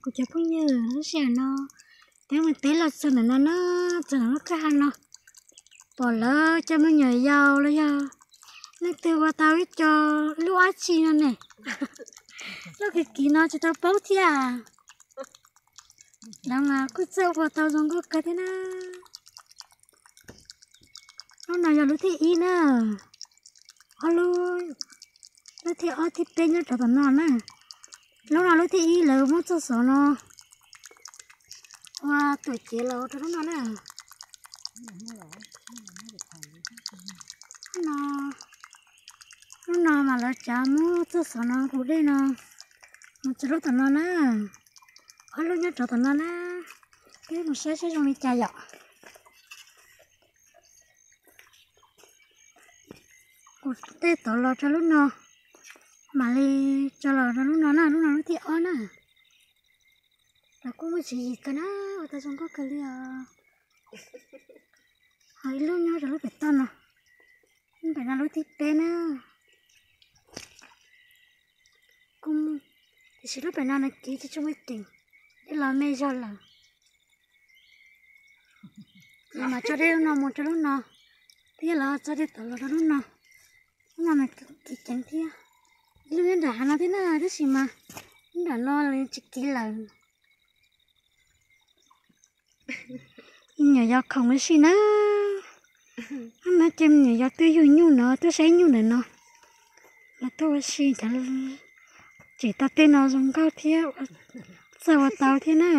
Kuv cov phooj ywg, lub sij hawm no peb mus teb los txog ntawm no na, txog ntawm lub kwj ha no, pom lawv cov me nyuam yaus los yog leej twg ua tau ib co lub dab tsi no ne. Lub kiv kiv no tsis tau paub thiab. Lawv mas kuj txawj ua tau zoo nkauj kawg thiab na. Lub no yog lub thib ib na. Ob lub, lub thib ob thib peb nyob rau tom no na. Lub no lub thib ib lawv muab txoj xov no ua tuam cev los rau lub no na. Lub no, lub no mas lawv tsav muab txoj xov no hu dej no mus txog lub tom no na. Ob lub nyob rau tom no na. Peb mus saib saib zoo li cas yom. Kuv tej tod los rau lub no, mam li tso los rau lub no na, lub no lub thib ob na. Lawv kuj muaj tswv yim kawg na, ua tau zoo nkauj kawg li os. Ho ib lub nyob rau lub pem toj no, lub pem no lub thib peb na. Kuj, tiam sis lub pem no nws kiv tsis tshua muaj ceem, dej los me zog lawm. Lawv mas tso dej lub no mus rau lub no, thiab lawv tso dej tod los rau lub no. Lub no mas kiv ceev thiab. Ib lub nyob nram hav no thiab na, tab sis mas nyob nram no tsis kiv lawm. Me nyuam yaus khoom ua si na. Ob no ces me nyuam yaus twb yug nyuj no, twb saib nyuj ntawm no. Los tuaj ua si cov tseem tau tej no zoo nkauj thiab, txawj ua tau thiab na.